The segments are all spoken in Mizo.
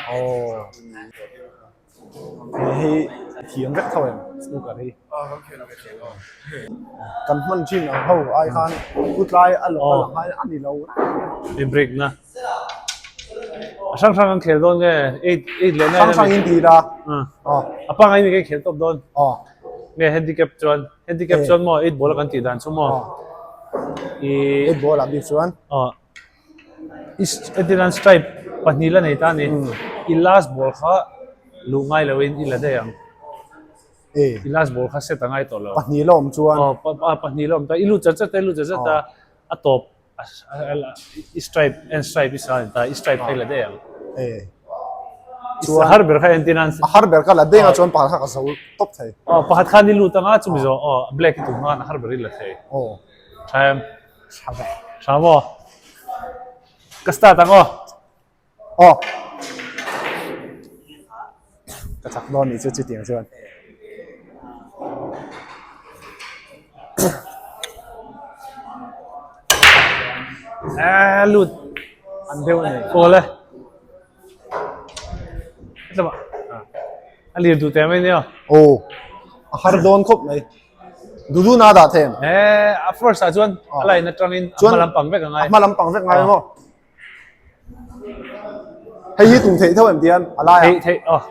Aw. He hi thiam vek tho em snooker hi. Kan hman thin ang ho ai khan khutlai a lawk a lang ai a ni lo. I break na. A hrang hrang an khel dawn nge eight eight leh nine. Hrang hrang in ti la. A pangai ni kan khel tawp dawn. Nge handicap chuan handicap chuan maw eight ball a kan tih dan chu maw. I eight ball ah bik chuan. Entirnan stripe pahnih la nei ta a ni. I last ball kha luh ngai loin i la daih ang. I last ball kha set a ngai tawh lo. Pahnih la awm chuan. Aw pahnih la awm ta. I lut chat chat a, i lut chat chat a, a tawp i stripe en stripe i sa a ni ta. I stripe kha i la daih ang. A har ber kha entirnan. A har ber kha la daih ang chuan pakhat kha ka zo tawp thei. Aw pakhat khan i lut anga chumi zawh aw black i tum khan a har ber i la thei. Tha em? Tha ve. Tha maw? Ka start ang aw. Aw. Ka chak dawn nih chu chutiang chuan. Eh, lut. An deuh nei. Aw le. A lir duh teh mai nia. Aw. A har dawn khawp mai. Dudu na dah them. Eh, a first ah chuan a line atangin a hma lampang vek a ngai. A hma lampang vek ngai maw? Hei hi tum theih tho em tian a lai ah. Theih theih aw.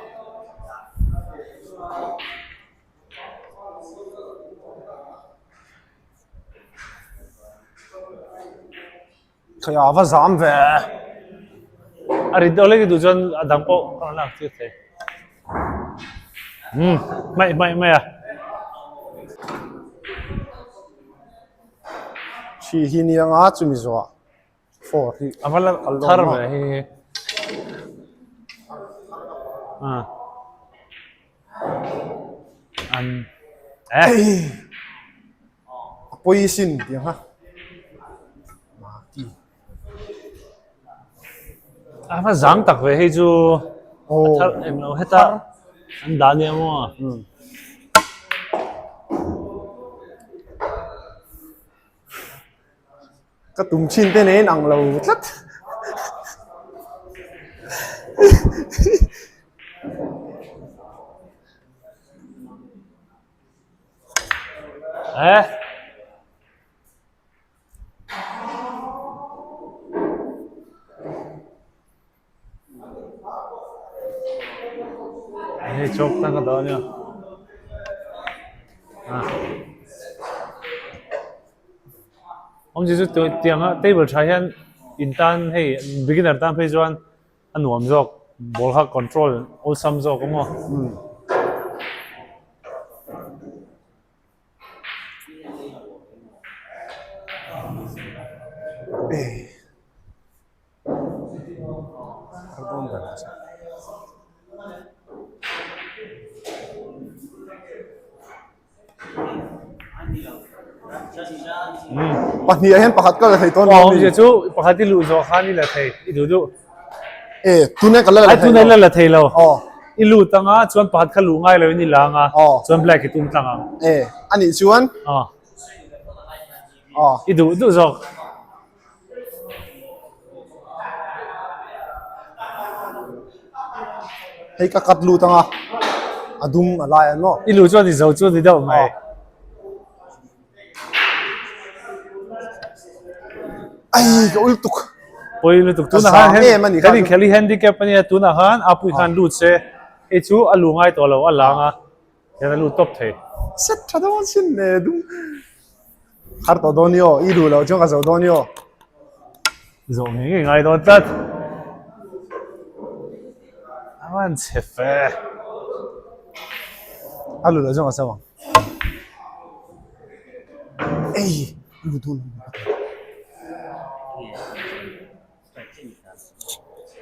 Thei a va zam ve. A rit deuh lek i duh chuan a dang pawh ka rawn lak tir thei. Umm hmaih hmaih mai a. Hri hi nia nga chumi zawh four hi a va la thar ve hei hi. Ah. An eh. A pawi sin tih ang a. Maki. A va zang tak ve hei chu. A thar em lo heta an dah nia maw. Ka tum thin te nen ang lo tlat. Eh. Hei chawk tak a dah ania. Ah. Awmzia chu tianga table tha hian in tan hei beginner tan phei chuan A nuam zawk, ball kha control awlsam zawk a maw? Pahnih ah hian pakhat ka la thei tawn lo mi. Chu pakhat i luh zawh khan i la thei i duh duh. E tune ka la la thei. Tune la la thei lo. I lut anga chuan pakhat kha luh ngai lo in i la anga chuan black i tum tlang ang. E anih chuan. I duh duh zawk. Hei ka cut lut anga a dum a lai an maw. I luh chuan i zo chu ni deuh mai. Ai ka ul tuk. Pawi lutuk tunah khan kan inkhel hi handicap ania tunah khan a pui khan lut se hei chu a lu ngai tawh lo a lang a hian a lut tawp thei. Set tha dawn sin le dum. Har tawh dawn i aw, i duh loh chuan ka zo dawn i aw. Zawh ngei ngei ngai dawn tlat. A van chhe fe. A luh loh chuan ka zo ang. Ei, a lu dun.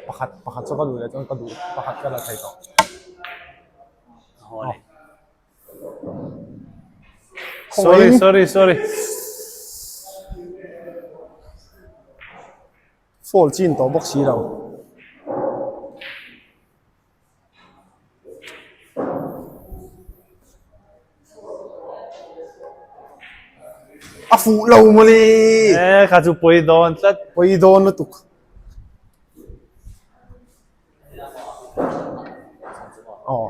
Pakhat, pakhat chu ka luh leh chuan ka duh, pakhat ka la thei tawh. Sorry, sorry, sorry. Fall chin tawh bawk si lo. A fuh lo mawle. Eh, kha chu pawi dawn tlat. Pawi dawn lutuk. Aw.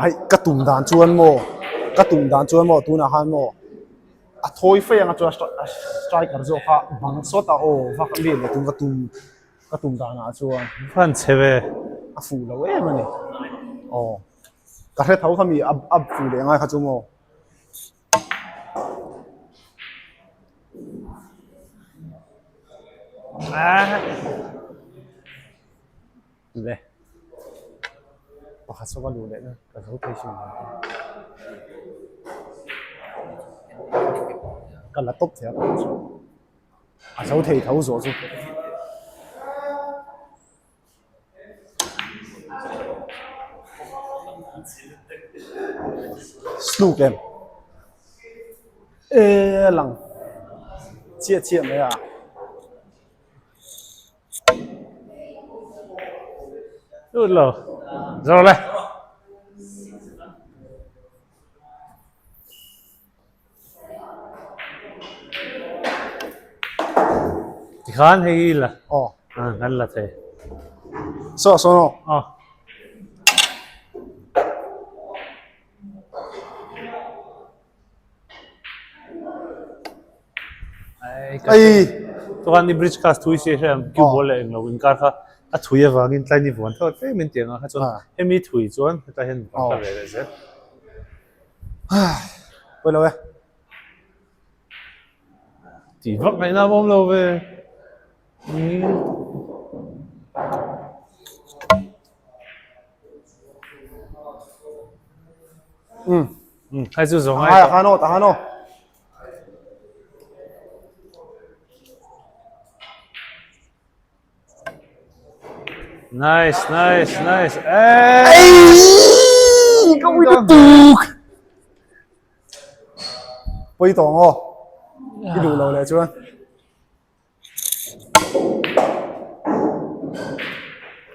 Ai ka tum dan chuan maw ka tum dan chuan maw tunah khan maw a thawi fei anga chuan a striker zawk kha bang sawt a aw vak a let leh tum ka tum ka tum danah chuan Khan chhe ve. A fuh lo em a ni. Aw ka hre tho kha mi a a fuh leh ngai kha chu maw. Le pakhat saw ka luh leh na ka zo thei sin ka la tawp thei a pakhat saw a zo thei tho zawh chu. Snook em e lang chiah chiah mai a. Lut lo. Zo le. Tikhan hei i la. Aw. Ah, kan la thei. So, so no. Aw. Ai. Chuan i bridge class thui si hriam cue ball leh englo inkar kha a thui avangin tlai ni vuan theuh tlem in tiang a kha chuan hemi thui chuan hetlai hian vuan thla ve leh zel. Pawi lo e. Tih vak ngaihna a awm lo ve. Um. Hai chu zawng ai. Ai hano ta hano. Nice, nice, nice. Hey! Ei! Ka ui tuk. Poi tawng aw. I duh lo leh chuan.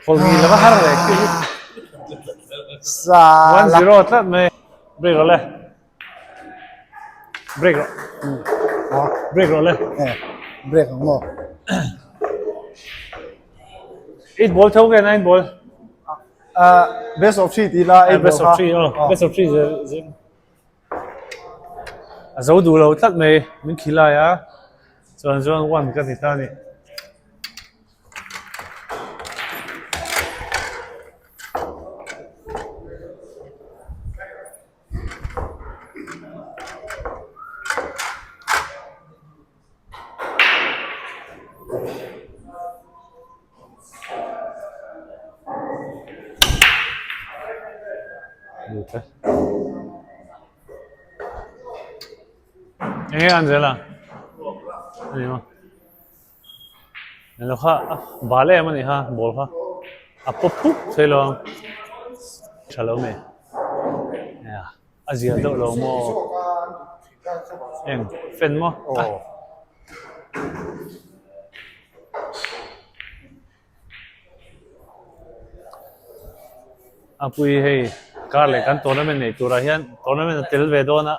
Kawlmi lama har rek ti. Sala. 1-0 tlat mai. Break rawh le. Break rawh. Break rawh le. Eh, break ang maw. 8 ball tho ke 9 ball. Uh, best of 3 ti la 8 ball Best of 3 oh. Best of 3 ze. A zo duh lo tlat mai min khilai a chuan chuan one ka ti ta a ni. Enge Angela? Ani maw? Elo kha bal em ani kha ball kha a pawp phup thei lo ang tha lo mai a zia deuh lo maw eng fan maw A pui hei kar leh kan tournament nei turah hian tournament a tel ve dawn a.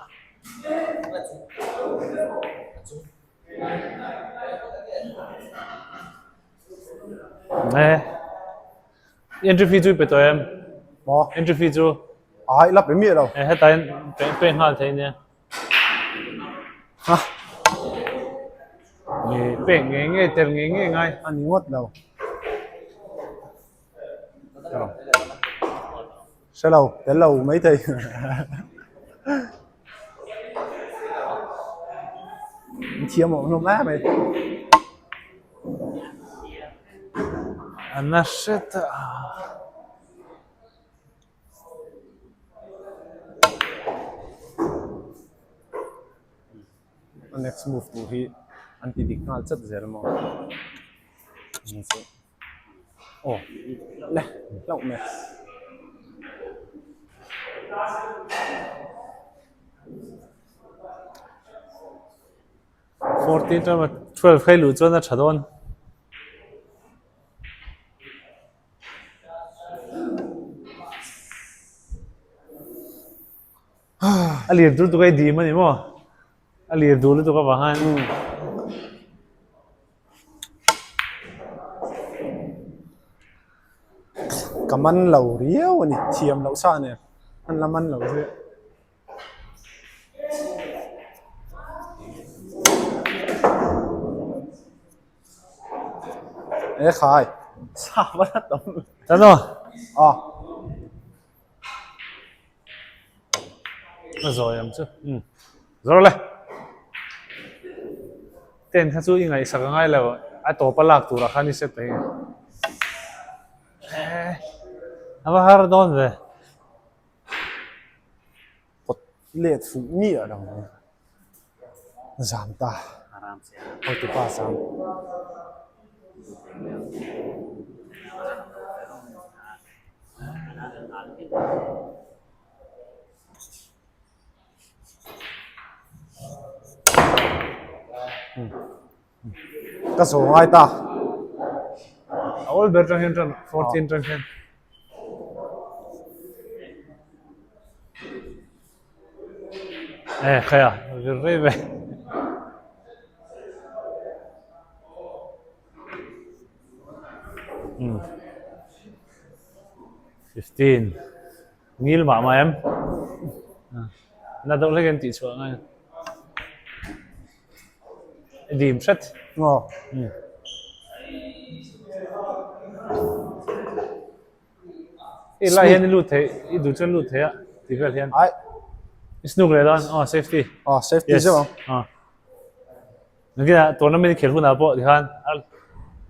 Entry fee chu i pe tawh em? Maw? Entry fee chu? Ai la pe miah lo. Eh hetah hian pe pe nghal thei nia. Ha. Nge pek nge nge tel nge nge ngai. A ni ngawt lo. Hre lo, tel lo mai thei. An thiam awm hlawm em mai. An na hret a. A next move tur hi an ti dik nghal chat zel maw ni chu aw le hlauh mai. 14 12 khai luh chuan a tha dawn. A lir dur tuk a i dim a ni maw? A lir dur lutuk avang hian. Ka man lo riau a ni, thiam loh sa nen an la man lo zui. E khai, sa va la tam. Tan aw. Aw. A zawi ang chu. Um. Zawr le. Ten kha chu i ngaihsak a ngai lo. A tawp a lak turah khan i set thei. Eh. A va har dawn ve. Kawt let fuh miah lo mai. Zam ta. Hotupa zam. Ka zo ngai ta. A awl ber tang hian tan 14 tang hian. Eh khaya vir rei ve. Um. 15. Ngil mah mah em. Na deuh hlek in tih chhuah ngai. Dim hret. Aw. I lai hian i lut thei, i duh chuan lut thei a, ti vel hian. Ai. I snook leh dawn, aw safety. Aw safety zeuh ang. Aw. Nakinah tournament i khelh hunah pawh tikhan a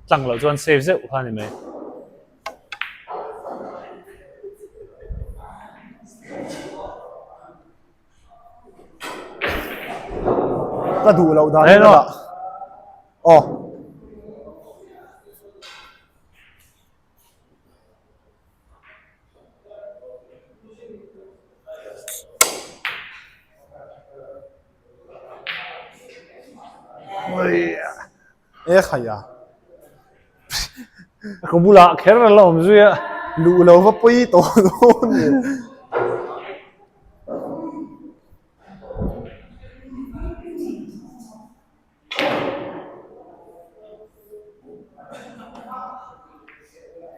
tlang loh chuan save zeuh kha a ni mai. Ka duh loh dan in a dah. Aw. E khai a. Ka bulah kher a la awm zui a. Luh lo va pawi tawh dawn ni.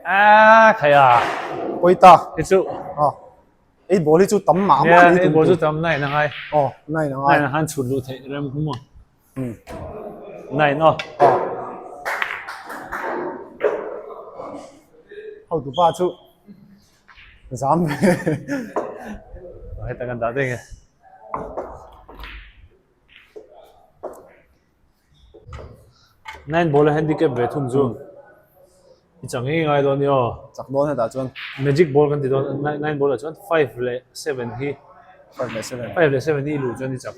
A khai a. Pawi ta. Hi chu. Aw. Ei ball hi chu tam mah mah ni. Ei ball chu tam nine a ngai. Aw, nine a ngai. Nine a han chhut luh theih rem hum a. Nine aw. Aw. Hotu pa chu zam ve. Heta kan dah deng e. Nine ball a handicap ve thung chu. I chang ngei ngai dawn ni aw. Chak dawn hetah chuan. Magic ball kan ti dawn nine ball ah chuan 5 leh 7 hi. 5 leh 7. 5 leh 7 hi i luh chuan i chak.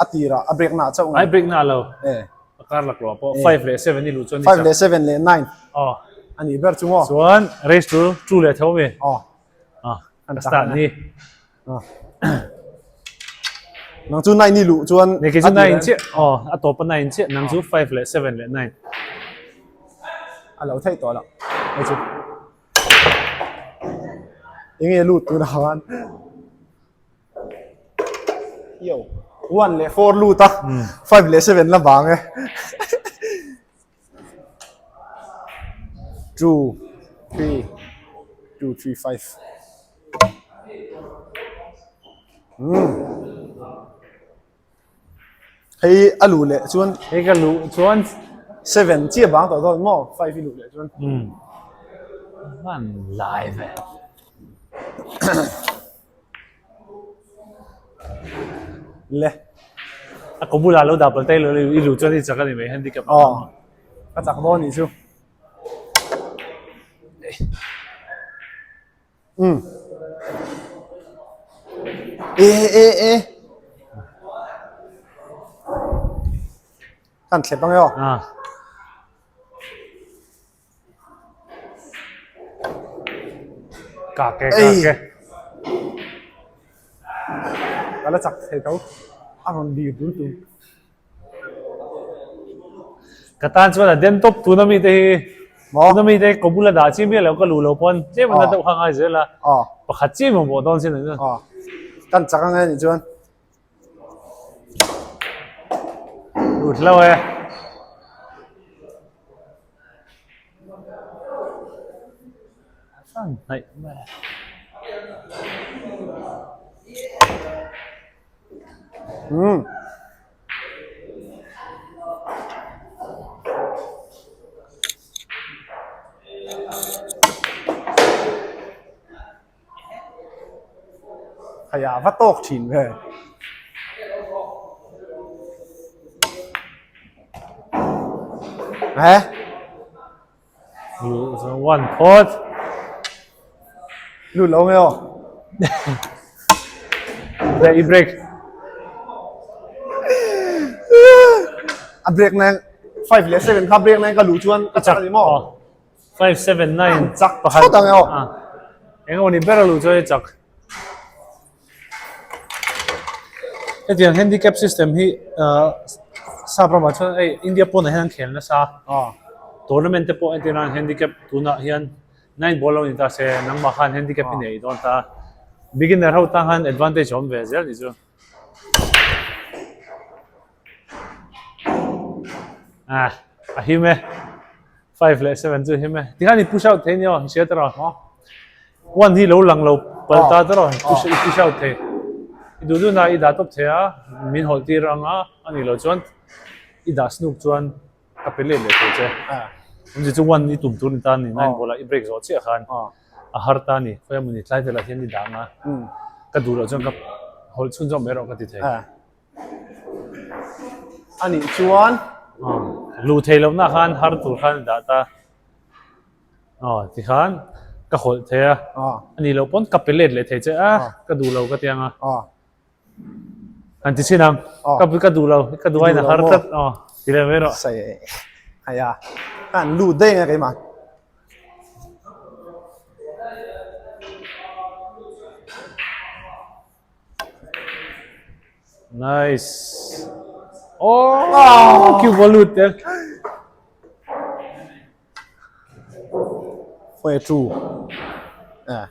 A tirah a break na chauh ngai. Ai break na lo. Eh. A kar laklawh pawh 5 leh 7 i luh chuan i chak. 5 leh 7 leh 9. Aw. A nih ber chu maw. Chuan race to 2 leh tho mi. Aw. Ah. Ka start ni. Nang chu 9 i luh chuan Ni kei chu 9 chiah. Aw, a tawp a 9 chiah. Nang chu 5 leh 7 leh 9. A lo theih tawh loh. Hei chu. Enge lut tunah khan. Yo. 1 leh 4 lut a. 5 leh 7 la vang e. 2 3 2 3 5. Umm. Hei a luh leh chuan. Hei ka luh chuan. 7 chiah bang tawh dawn maw 5 i luh leh chuan. Umm. Van lai ve. Le. A ko bulah lo dah pal tai lo i luh chuan i chak a ni mai handicap. Aw. Ka chak dawn nih chu. Umm. E e e. Kan thlep ang e aw. Ah. Ka ke ka ke. Ka la chak thei tho. A rawn bir dun tun. Ka tan chuan a den tawp tuna mite hi tuna mite hi ka bula dah chi miah lo ka luh lo pawn tlem a na deuh kha a ngai zel a pakhat chiah mamawh dawn sin ang chu. Kan chak ang e nih chuan. Lut lo e. Hnaih mai. Umm. Hei va tawk thin ve. He? One pot. Lut lo nge aw. Break i break. A break na 5 leh 7 kha break na ka lu chuan ka chak ani maw? 5 7 9 chak pakhat ang e aw. Eng emaw ni ber a luh chuan i chak. Hetiang handicap system hi sap ramah chuan hei India pawnah hian an khel nasa a, tournament te pawh entir nan handicap tunah hian nine ball lo ni ta se nangmah khan handicap hi nei dawn ta a, beginner ho tan khan advantage a awm ve zel ni chu. Ah a him e. 5 leh 7 chu him e. Tikhan i push out thei ni aw, i hria tawh. One hi lo lang lo pal ta tawh push i push out thei. I duh duh na i dah tawp thei a, min hawlh tir ang a, a nih loh chuan i dah snook chuan ka pe let leh thei che. Awmzia chu one i tum tur ni ta a ni, nine ball ah i break zawh chiah khan a har ta a ni. Khawi emaw ni tlai velah hian i dah ang a, ka duh loh chuan ka hawlh chhun zawk mai erawh ka ti thei. A nih chuan luh theih lohna khan har tur khan a dah ta. Aw tikhan ka hawlh thei a, a nih loh pawn ka pe let leh thei che a, ka duh lo ka ti ang a. Han ti chin ang, ka duh lo, ka duh aiin a har tlat aw ti leh mai rawh. Sai hei a, ka han lut daih ang a keimah. Nice. Oh, cue ball lut tel. Four two. Eh.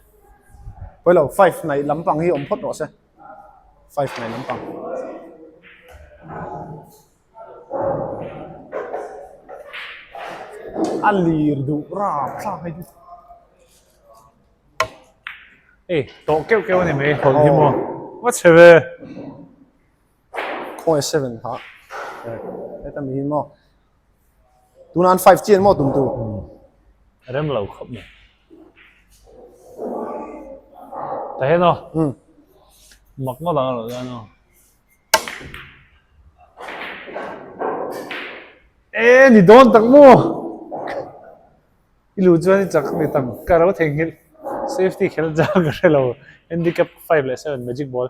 Pawilo five nai lampang hi awm phawt rawh se. Five nai lampang. A lir duh rap thlak hei chu. Ei, tawh keuh keuh a ni mai, hawlh hi maw? Va chhe ve. Khawi seven kha. Heta mi hi maw? Tuna an five chian maw tum tu? Rem lo khawp mai. Ta hian aw. Mak ngawt ang a lo hian aw. E ni dawn tak maw? I luh chuan i chak ni tam ka ro theihnghilh safety khelh zang ka hre lo handicap 5 leh 7 magic ball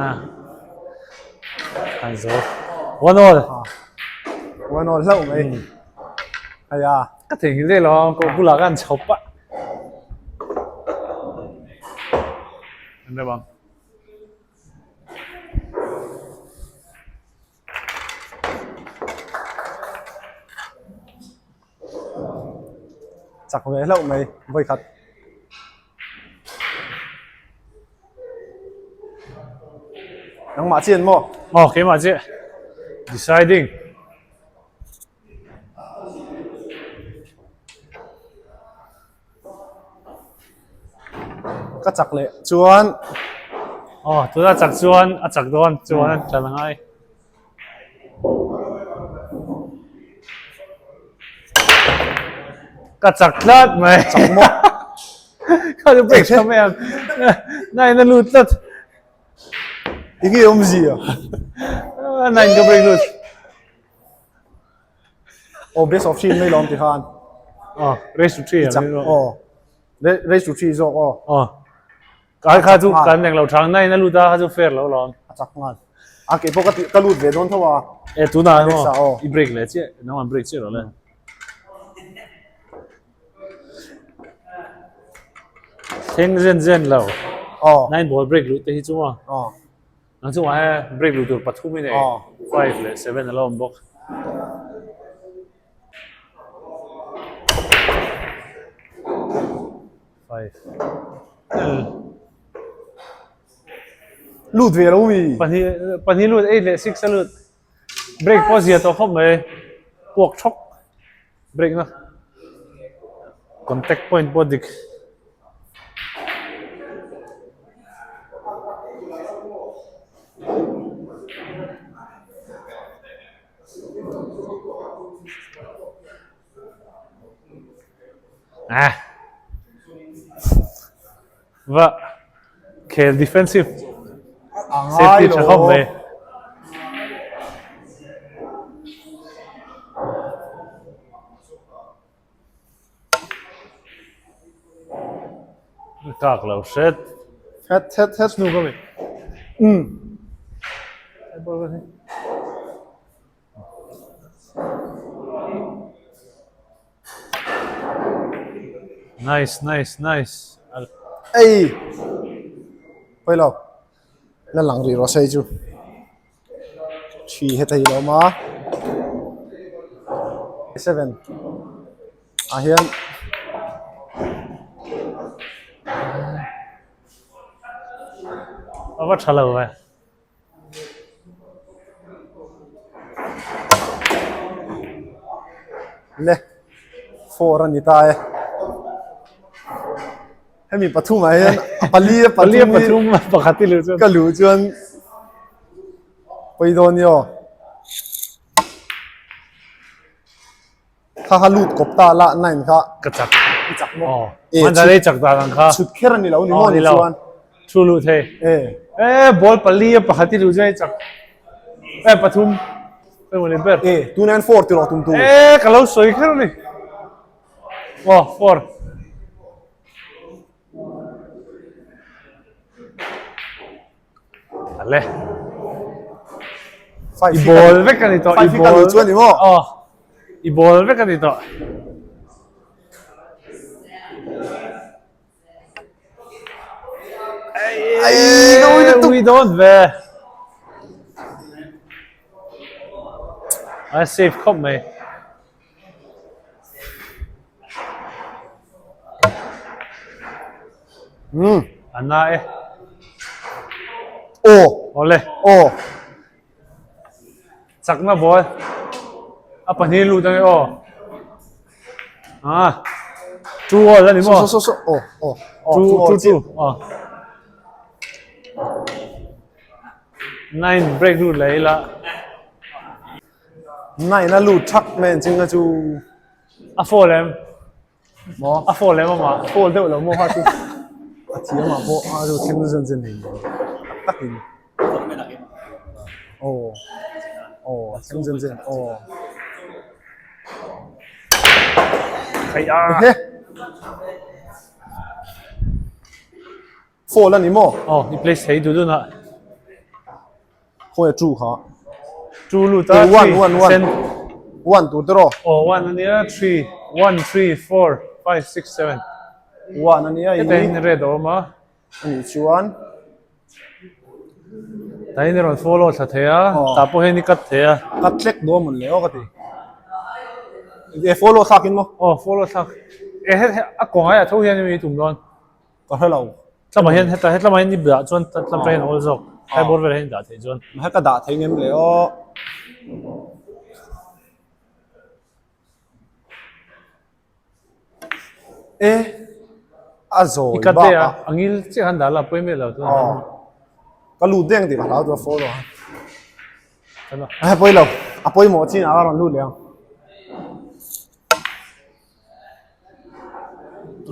ah an zo one all one all hlauh mai aya ka theihnghilh daih lo ko bulah khan chho pah an rem ang. Chak ve hlauh mai vawikhat. Nangmah chian maw? Aw keimah chiah. Deciding. Ka chak leh chuan Aw tuna chak chuan a chak dawn chuan a tla ngai. Ka chak tlat mai. Chak maw? Kha chu break tha mai ang. Nine a lut tlat. Enge awmzia? Nine ka break lut. Aw best of three mai lawm ti khan. Aw race to three chak aw race to three zawk aw. Aw kai kha chu kan eng lo thang nine a lut a kha chu fair lo lawm. A chak nghal. A ke pawh ka ti ka lut ve dawn tho a. E tuna emaw i break leh chiah nang an break chiah lo le. Thleng zen zen lo. Aw. Nine ball break lut te hi chu maw. Aw. Nang chungah he break luh tur pathum i nei, 5 leh 7 a lo awm bawk. Five. Lut ve lo mi. Pahnih pahnih lut 8 leh 6 a lut. Break pawh zia tawh khawp mai. Puak thawk. Break na. Contact point pawh dik. Ah. Va khel defensive safety tha khawp mai. Kak lo hret. Het het het nu ka mi. Um. Nice nice nice. Ei. Poi lo. La lang ri ro sei chu. Thi he thei lo ma. 7 ah hian A va tha lo ve. Le 4 a ni ta e. Hemi pathum ah hian a pali a Pali a pathum pakhat i luh chuan. Ka luh chuan pawi dawn ni aw. Kha kha lut kawp ta la 9 kha. Ka chak. I chak maw? Aw. Man dan ei chak dan ang kha. Chhut kher a ni lo ni maw ni chuan. Thu luh thei. E. E ball pali a pakhat i luh chuan i chak. E pathum. Eng ni ber. E 2 9 4 ti rawh tum tu. E ka lo sawi kher a ni. Aw 4. Ale. I ball vek a ni tawh. I ball chuan ni maw? Aw. I ball vek a ni tawh. Ai, ka ui lutuk. Ui dawn ve. A safe khawp mai. Um. A na e. Aw. Awle. Aw. Chakna ball. A pahnih lut ange aw. Ah. 2 all ani maw? So so so aw aw. 2 2 2. Aw. 9 break lut leh ila. Nine a lut thak mai an ching a chu. A fall em? Maw? A fall em amah? Fall deuh lo maw kha chu. A thiam ah pawh a chu thleng zen zen thei tak tak in. Aw. Aw a thleng zen zen aw. Khai a. Ehe. Fall a ni maw? Aw, i place thei duh dun a. Khawi a two kha? Two lut a, one, one, one. Sen. One tur te rawh. Aw, one a nia, 3, 1, 3, 4, 5, 6, 7. One a nia i. Heta hian red a awm a. A nih chuan. Tah hian i rawn follow thla thei a, tah pawh hian i cut thei a. Cut hlek dawn mawn le aw ka ti. E follow thlak in maw? Aw, follow thlak. E he a kawng aiah tho hian i tum dawn. Ka hre lo. Tlamah hian heta hetlamah hian i dah chuan tlamah hian a awl zawk. Hai bawr velah hian i dah theih chuan. He ka dah thei ngem le aw. E a zawi bak a. A ngil chiah khan dah la pawimawh lo chuan. Aw. Ka lut deng tih ka hlau chu a follow a. A pawi lo. A pawimawh chin ah a rawn lut leh ang.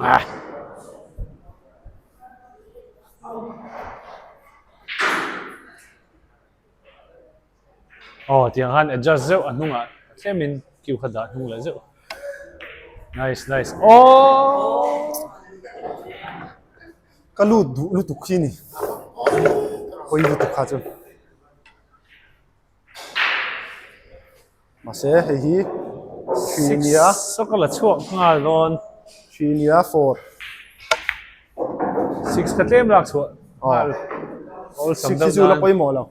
Ah. Aw tiang khan adjust zeuh a hnungah tlemin queue kha dah hnung leh zeuh. Nice nice. Aww. Ka lut duh lutuk khi ni. Pawi lutuk kha chu. Mahse hei hi three nia. Six a ka la chhuak nghal dawn. Three nia four. Six ka tlem lak chhuah nghal. Awlsam Six deuh hi chu la nan. pawimawh lo.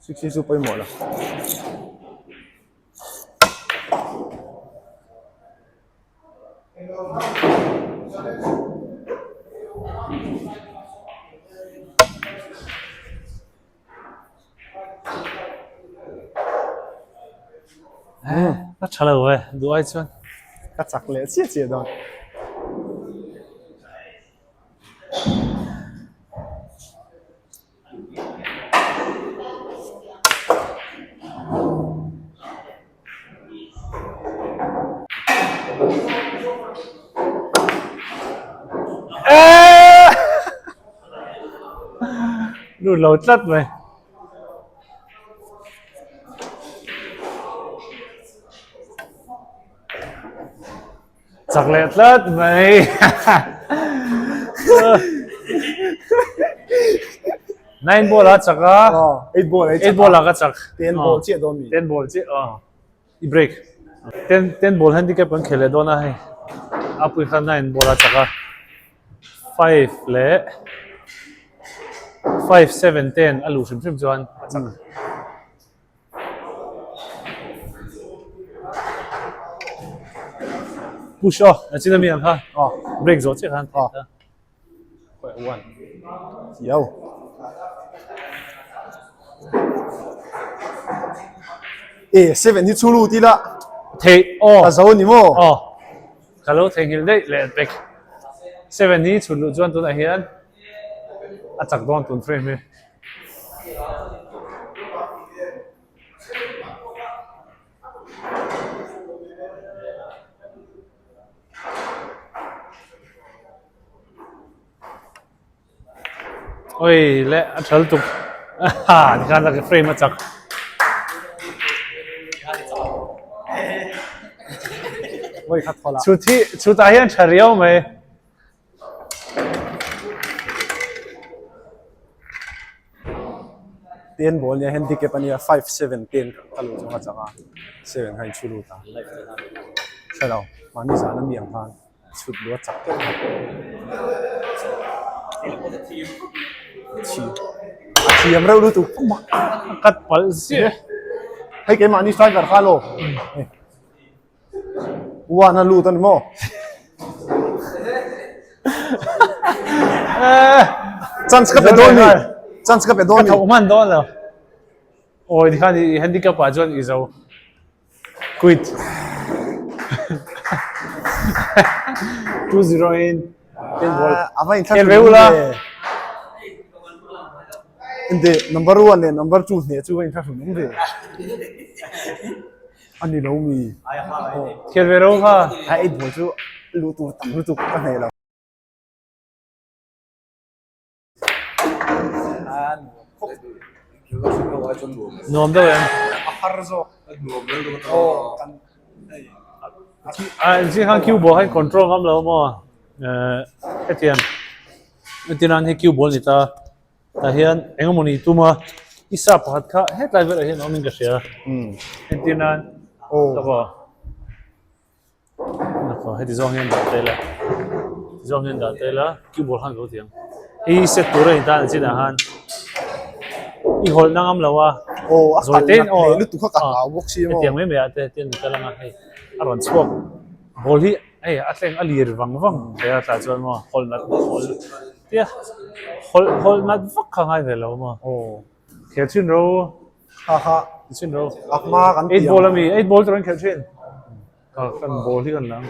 Six hi chu pawimawh lo. A tha lo e, duh ai chuan. Ka chak leh chiah chiah dawn. Lut lo tlat mai. Chak leh tlat mai. Nine ball a chak a. Eight ball a Eight ball a ka chak. Ten ball chiah dawn mi. Ten ball chiah. Oh. I break. Ten ten ball handicap kan khel leh dawn a hei. A pui khan nine ball a chak a. 5 leh 5 7 10 a luh hrim hrim chuan a chak. Push aw, a chin ami ang kha. Aw. Break zawh chiah khan. Aw. One. Yo. E, 7 hi chulu ti la. Thei, aw. Ka zo ni maw? Aw. Ka lo theihnghilh daih leh pek. 7 hi chhun luh chuan tunah hian a chak dawn tun frame hi. Oi le a thal tuk. Ha tikhan la frame a chak. Voi khat khola. Chu thi chu ta hian tha riau mai. Ten ball nia handicap ania 5 7 10 ka lu chunga changa 7 kha in chu lut a. Hrelo mahni zan ami ang khan chhut lu a chak deuh a. Thi a thiam reuh lutuk A cut palh ziah. Hei keimahni striker kha lo. Uan a lut a ni maw? Chance ka pe dawn ni. Chance ka pe dawn ni. Ka thawk hman dawn lo. Awi tikhan i handicap ah chuan i zo. Quit. 2-0 in. Ten ball. A va inthlak Kel ve ula. Inde number 1 leh number 2 hne chu va inthlak hlum ve. A ni lo mi. Thian ve ro kha. A ei ball chu luh tur tam lutuk ka hneh lo. Nuam deuh em? A har zawk. Aw kan A engzing khan cue ball khan control ngam lo maw? Hetiang hetiang hi cue ball ni ta. Tah hian eng emaw ni tum a, i sa pakhat kha hetlai velah hian a awmin ka hria. Entir nan lawk aw, lawk aw heti zawng hian dah ta ila, heti zawng hian dah ta ila cue ball khan ka lo ti ang. Hei hi set tur a ni ta an chinah khan i hawlh na ngam lo a, zawi te in aw hetiang mai mai ah te hetiang ni ta lang a hei a rawn chhuak ball hi hei a thleng a lir vang vang thei a tah chuan maw hawlh nat hawlh Tia hawlh hawlh nat vak kha ngai ve lo maw? Aw. Khel thin ro. Ha ha. Thin ro. A hma kan Eight ball ami, eight ball tur an khelh thin. Ka kan ball hi kan la ang.